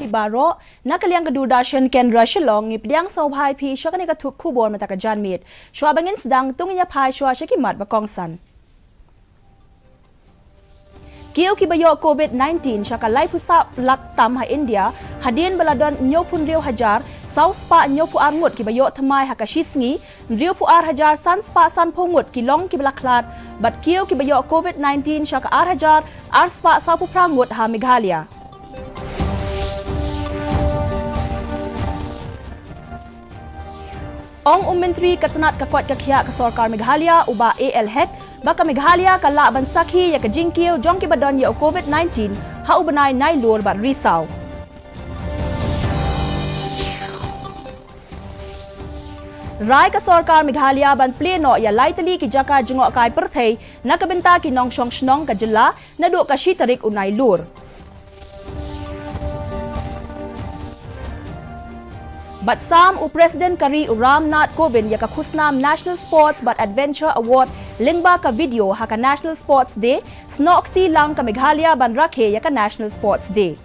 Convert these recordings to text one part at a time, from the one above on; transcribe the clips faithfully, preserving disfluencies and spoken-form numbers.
Baroh, na ka liang ka Doordarshan Kendra Shillong, ngi pdiang sngewbha ïa phi sha kane ka thup khubor mynta ka janmiet. Shuwa ba ngin sdang, to ngin ïa phai shuwa sha ki mat ba kongsan. Kiew kiba ïoh covid nineteen sha ka laiphew saw lak tam ha India, hadien ba la don hynñiewphew hynriew hajar saw spah hynñiewphew ar ngut kiba ïoh thymmai ha ka shi sngi, hynriewphew ar hajar san spah sanphew ngut ki long kiba la khlad, bad kiew kiba ïoh covid nineteen sha ka ar hajar ar spah sawphew phra ngut ha Meghalaya. Ong u Myntri ka tnat ka koit ka khiah ka sorkar Meghalaya, u Bah A L Hek, ba ka Meghalaya ka lah ban sakhi ïa ka jingkiew jong kiba don ïa u covid nineteen ha u bnai Nailur bad Risaw. Rai ka sorkar Meghalaya ban plie noh ïa lai tylli ki jaka jngohkai pyrthei na ka bynta ki nongshong shnong ka jylla naduh ka shi tarik u Nailur. Bad sam u President ka ri u Ram Nath Kovind ïa ka khusnam National Sports bad Adventure Award lyngba ka video ha ka National Sports Day, snoh kti lang ka Meghalaya ban rakhe ïa ka National Sports Day.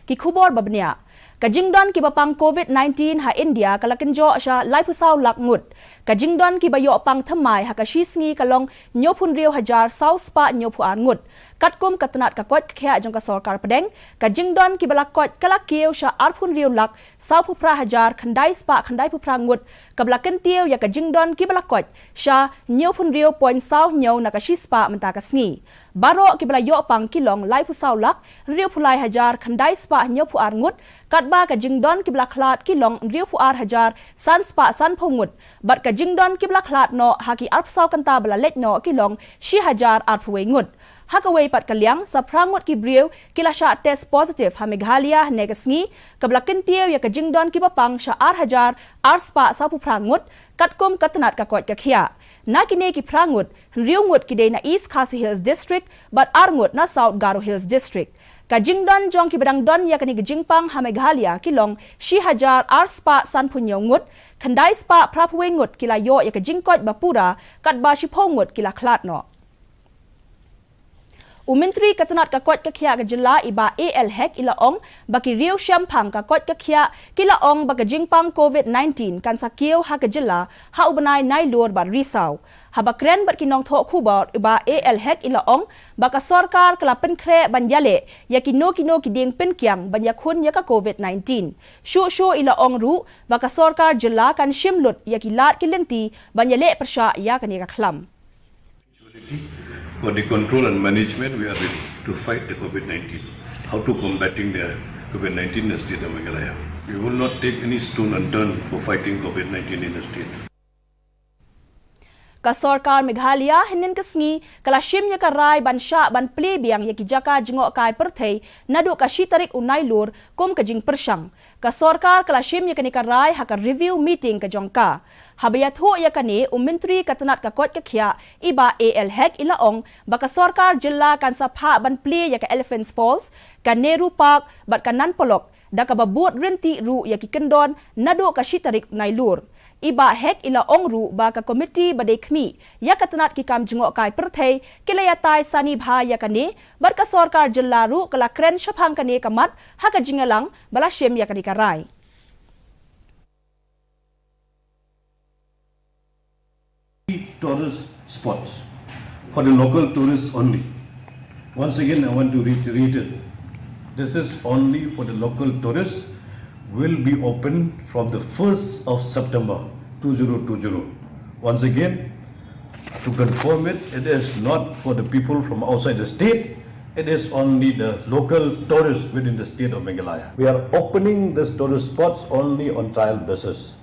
Ki khubor ba bniah. Ka jingdon kiba pang covid nineteen ha India ka la kynjoh sha laiphew saw lak ngut. Ka jingdon kiba ïoh pang thymmai ha ka shi sngi ka long hynñiewphew hynriew hajar saw spah hynñiewphew ar ngut. Katkum ka tnat ka koit ka khiah jong ka sorkar pdeng, ka jingdon kiba la koit ka la kiew sha arphew hynriew lak sawphew phra hajar khyndai spah khyndaiphew phra ngut, kaba la kyntiew ïa ka jingdon kiba la koit sha hynñiewphew hynriew point saw hynñiew na ka shi spah mynta ka sngi. Baroh kiba la ïoh pang ki long laiphew saw lak hynriewphew lai hajar khyndai spah hynñiewphew ar ngut, katba ka jingdon kiba la khlad ki long hynriewphew ar hajar san spah sanphew ngut, bad ka jingdon kiba la khlad noh ha ki arphew saw kynta ba la leit noh ki long shi hajar arphew wei ngut. Ha kawei pat ka liang, sa phra ngut ki briew ki la shah test positive ha Meghalaya hynne ka sngi, kaba la kyntiew ïa ka jingdon kiba pang sha ar hajar ar spah sawphew phra ngut, katkum ka tnat ka koit ka khiah. Na kine ki phra ngut, hynriew ngut ki dei na East Khasi Hills District, bad ar ngut na South Garo Hills District. Ka jingdon jong kiba dang don ïa kane ka jingpang ha Meghalaya ki long shi hajar ar spah sanphew hynñiew ngut, khyndai spah phraphew wei ngut ki la ïoh ïa ka jingkoit ba pura, katba shiphew ngut ki la khlad noh. U Myntri ka tnat ka koit ka khiah ka jylla i Bah A L Hek i la ong ba ki riew shemphang ka koit ka khiah ki la ong ba ka jingpang covid nineteen kan sa kiew ha ka jylla ha u bnai Nailur bad Risaw. Haba kren bad ki nongthoh khubor, i Bah A L Hek i la ong ba ka sorkar ka la pynkhreh ban ïaleh ïa kino kino ki dieng pynkiang ban ïakhun ïa ka covid nineteen. Shuh shuh i la ong ruh ba ka sorkar jylla kan shim lut ïa ki lad ki lynti ban ïaleh pyrshah ïa kane ka khlam. For the control and management, we are ready to fight the covid nineteen. How to combating the covid nineteen in the state of Meghalaya. We will not take any stone unturned for fighting covid nineteen in the state. Ka sorkar Meghalaya hynnin ka sngi ka la shim ïa ka rai ban shah ban plie biang ïa ki jaka jngohkai pyrthei naduh ka shi tarik u Nailur kum ka jingpyrshang. Ka sorkar ka la shim ïa kane ka rai ha ka review meeting ka jong ka. Haba ïathuh ïa kane, u Myntri ka tnat ka koit ka khiah, i Bah A L Hek i la ong ba ka sorkar jylla kan sa phah ban plie ïa ka Elephants Falls, ka Nehru Park bad ka Nan Polok, da kaba bud ryntih ruh ïa ki kyndon naduh ka shi tarik Nailur. I Bah Hek i la ong ruh ba ka komiti ba dei khmih ïa ka tnat ki kam jngohkai pyrthei ki la ïatai sani bha ïa kane, bad ka sorkar jylla ruh ka la kren shaphang kane ka mat ha ka jingïalang ba la shim ïa kane ka rai. Tourist spots for the local tourists only. Once again, I want to reiterate it. This is only for the local tourists, will be open from the first of September two zero two zero. Once again, to confirm it, it is not for the people from outside the state. It is only the local tourists within the state of Meghalaya. We are opening these tourist spots only on trial basis.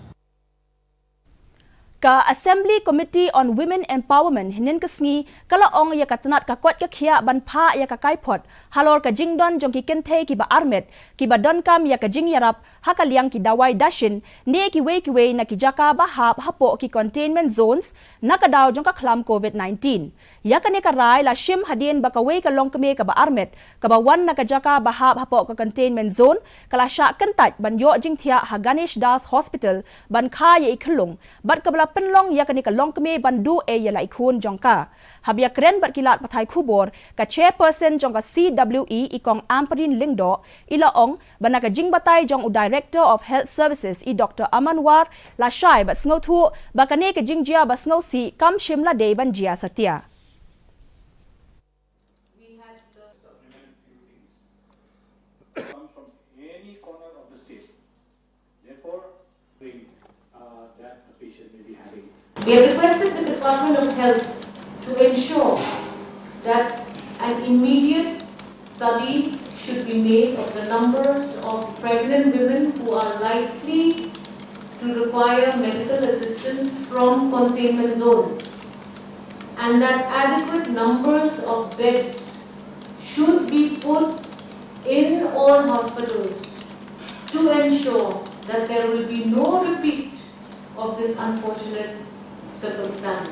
Ka Assembly Committee on Women Empowerment hynnin ka sngi ka la ong ïa ka tnat ka koit ka khiah ban phah ïa ka kaiphod halor ka jingdon jong ki kynthei kiba armet kiba donkam ïa ka jingïarap ha ka liang ki dawai dashin ne kiwei kiwei na ki jaka ba hap hapoh ki containment zones na ka daw jong ka khlam covid nineteen. Ïa kane ka rai la shim hadien ba kawei ka longkmie kaba armet kaba wan na ka jaka ba hap hapoh ka containment zone ka la shah kyntait ban ïoh jingthiah ha Ganesh Das Hospital ban kha ïa i khyllung, bad kaba la pynlong ïa kane ka longkmie ban duh ei ïa la i khun jong ka. Haba ïakren bad ki lad pathai khubor, ka chairperson jong ka C W E, i Kong Ampareen Lyngdoh, i la ong ba na ka jingbatai jong u Director of Health Services, i Doctor Aman War, la shai bad sngewthuh ba kane ka jingjia ba sngewsih kam shym la dei ban jia satia. We had the supplement few things. Come from any corner of the state. Therefore, bring, uh, that the patient may be having. We have requested the Department of Health to ensure that an immediate study should be made of the numbers of pregnant women who are likely to require medical assistance from containment zones, and that adequate numbers of beds should be put in all hospitals to ensure that there will be no repeat of this unfortunate circumstance.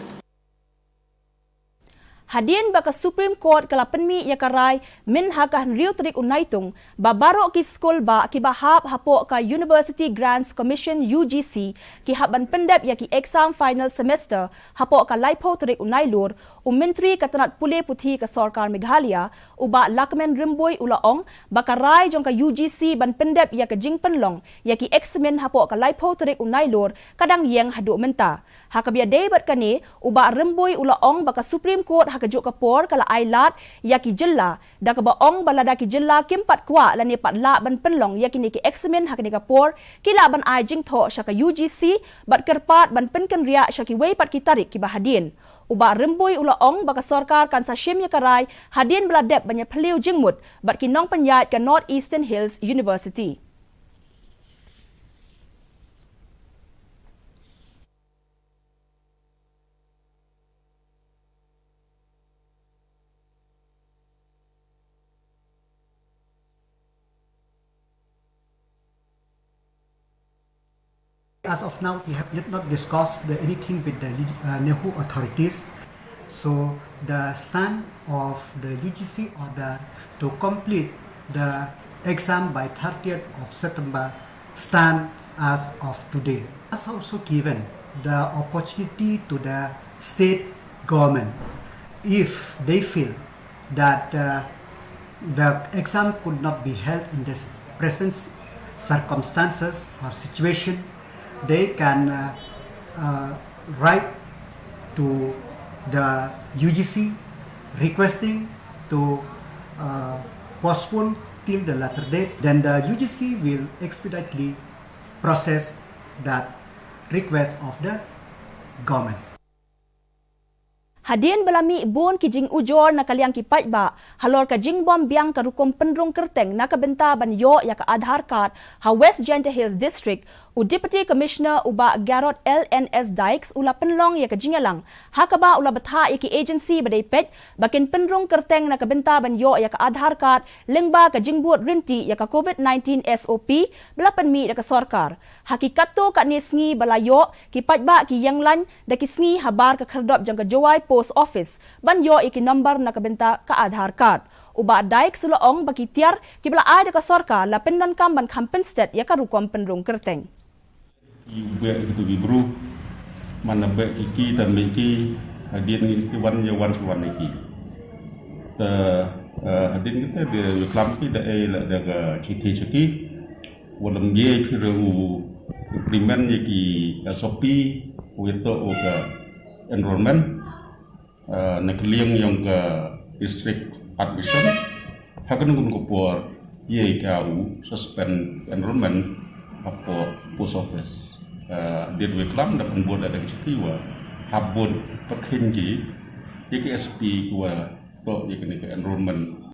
Hadien ba ka Supreme Court ka la pynmih ïa ka rai mynha ka hynriew tarik u Naitung, ba baroh ki skul bah kiba hap hapoh ka University Grants Commission, U G C, ki hap ban pyndep ïa ki exam final semester hapoh ka laiphew tarik u Nailur, u Myntri ka tnat pule puthi ka sorkar Meghalaya, u Bah Lahkmen Rymbui, u la ong ba ka rai jong ka U G C ban pyndep ïa ka jingpynlong ïa ki eksamin hapoh ka laiphew tarik u Nailur ka dang ïeng haduh mynta. Ha kaba ïadei bad kane, u Bah Rymbui u la ong ba ka Supreme Court ha kajuh ka por ka la ai lad ïa ki jylla, da kaba ong ba lada ki jylla kim pat kwah lane pat lah ban pynlong ïa kine ki eksamin ha kane ka por, ki lah ban ai jingthoh sha ka U G C bad kyrpad ban pynkynriah sha kiwei pat ki tarik kiba hadien. U Bah Rymbui u la ong ba ka sorkar kan sa shim ïa ka rai hadien ba la dep ban ïaphylliew jingmut bad ki nongpynïaid ka North Eastern Hills University. As of now, we have yet not discussed the, anything with the, uh, NEHU authorities. So the stand of the U G C order to complete the exam by thirtieth of September stand as of today. Has also given the opportunity to the state government, if they feel that, uh, the exam could not be held in the present circumstances or situation, they can, uh, uh, write to the U G C requesting to, uh, postpone till the later date. Then the U G C will expeditiously process that request of the government. Hadien ba la mih bun ki jingujor na ka liang ki paidbah halor ka jingbym biang ka rukom pynrung kyrteng na ka bynta ban ïoh ïa ka Aadhaar card ha West Jaiñtia Hills District, u Deputy Commissioner u Bah Garod L N S Dykes u la pynlong ïa ka jingïalang, ha kaba u la bthah ïa ki agency ba dei peit ba kin pynrung kyrteng na ka bynta ban ïoh ïa ka Aadhaar card lyngba ka jingbud ryntih ïa ka COVID nineteen S O P ba la pynmih da ka sorkar. Ha ki katto katne sngi ba la ïoh, ki paidbah ki ïeng lain da ki sngi habar ka khyrdop jong ka Jowai Post Office ban ïoh ïa ki number na ka bynta ka Aadhaar card. U Bah Dykes u la ong ba ki tiar kiba la ai da ka sorkar la pyndonkam ban kham pynstet ïa ka rukom pynrung kyrteng. Ki beh ki tu ki bru, man la beh ki ki tan beh ki, hadien ngin ki wan ïa wan ki wan ïa ki. Ta, eh, hadien kita de klam ki da ei la da ka chithi chaki. Wa lem ye phi re u implement ïa ki S O P, u ïa to u ka enrollment, eh, na ka liang yong ka district admission. Ha ka nung ka por, ye ka u suspend enrollment hapoh post office. Eh, dei wa klam da pynbud da ka chithi wa hap bud pyrkhin ki, ye ka S P wa to ye ka ni ka enrollment.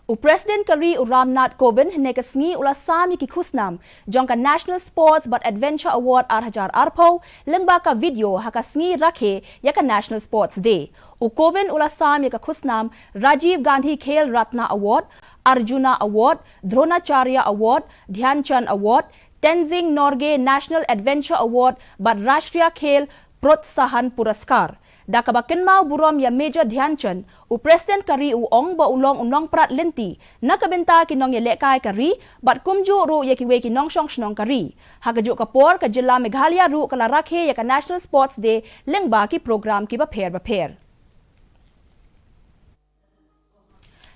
U President ka ri u Ramnath Kovind hynne ka sngi u la sam ïa ki khusnam jong ka National Sports bad Adventure Award ar hajar arphew lyngba ka video ha ka sngi rakhe ïa ka National Sports Day. U Kovind u la sam ïa ka khusnam Rajiv Gandhi Khel Ratna Award, Arjuna Award, Dronacharya Award, Dhyan Chand Award, Tenzing Norgay National Adventure Award bad Rashtriya Khel Protsahan Puraskar. Da kaba kynmaw burom ïa Major Dhyan Chand, u President ka ri u ong ba u long u nongprat lynti na ka bynta ki nongïalehkai ka ri bad kumjuh ruh ïa kiwei ki nongshong shnong ka ri. Ha kajuh ka por, ka jylla Meghalaya ruh ka la rakhe ïa ka National Sports Day lyngba ki program kiba pher bapher.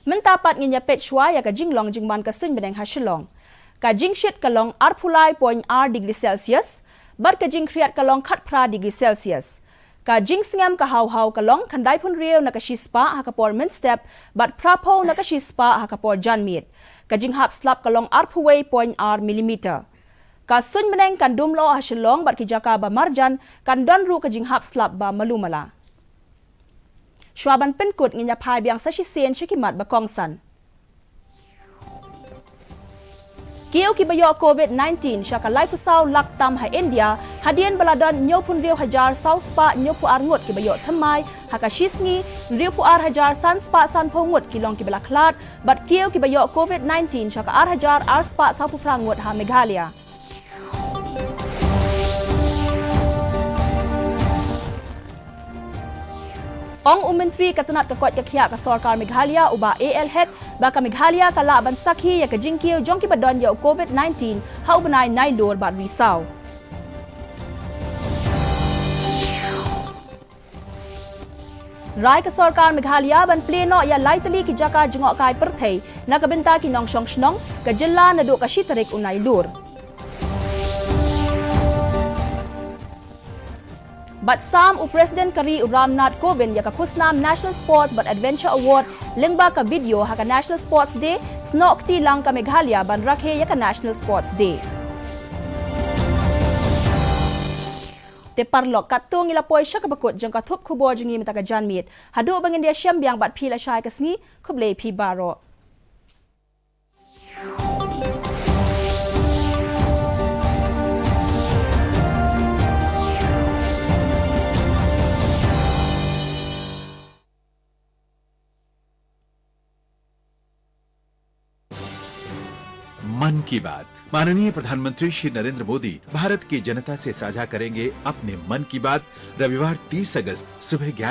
Mynta pat ngin ïa peit shuwa ïa ka jinglong jingman ka suiñ bneng ha Shillong. Ka jingshit ka long arphew lai point ar degree Celsius, bad ka jingkhriat ka long khatphra degree Celsius. Ka jingsngem ka haw haw ka long khyndai phew hynriew na ka shispah ha ka por mynstep, bad phra phew na ka shispah ha ka por janmiet. Ka jinghap slap ka long arphew wei point ar millimeter. Ka suiñ bneng kan dum lyoh ha Shillong bad ki jaka ba marjan, kan don ruh ka jinghap slap ba malu mala. Shuwa ban pynkut, ngin ïa phai biang sa shisien sha ki mat ba kongsan. Kiew kiba ïoh covid nineteen sha ka laiphew saw lak tam ha India, hadien ba la don hynñiew phew hynriew hajar saw spah hynñiew phew ar ngut kiba ïoh thymmai ha ka shisngi, hynriew phew ar hajar san spah san phew ngut ki long kiba la khlad, bad kiew kiba ïoh covid nineteen sha ka ar hajar ar spah saw phew phra ngut ha Meghalaya. Ong u Myntri ka tnat ka koit ka khiah ka sorkar Meghalaya, u Bah A L Hek, ba ka Meghalaya ka lah ban sakhi ïa ka jingkiew jong kiba don ïa u covid nineteen ha u bnai Nailur bad Risaw. Rai ka sorkar Meghalaya ban plie noh ïa lai tylli ki jaka jngohkai pyrthei na ka bynta ki nongshong shnong ka jylla naduh ka shi tarik u Nailur. Bad sam u President ka ri u Ram Nath Kovind ïa ka khusnam National Sports bad Adventure Award lyngba ka video ha ka National Sports Day, snoh kti lang ka Meghalaya ban rakhe ïa ka National Sports Day. Te paralok, katto ngi la poi sha kaba kut jong ka thup khubor jong ngi mynta ka janmiet. Haduh ba ngin ïashem biang bad phi lashai ka sngi, khublei phi baroh. मन की बात। माननीय प्रधानमंत्री श्री नरेंद्र मोदी भारत की जनता से साझा करेंगे अपने मन की बात, रविवार तीस अगस्त सुबह ग्यारह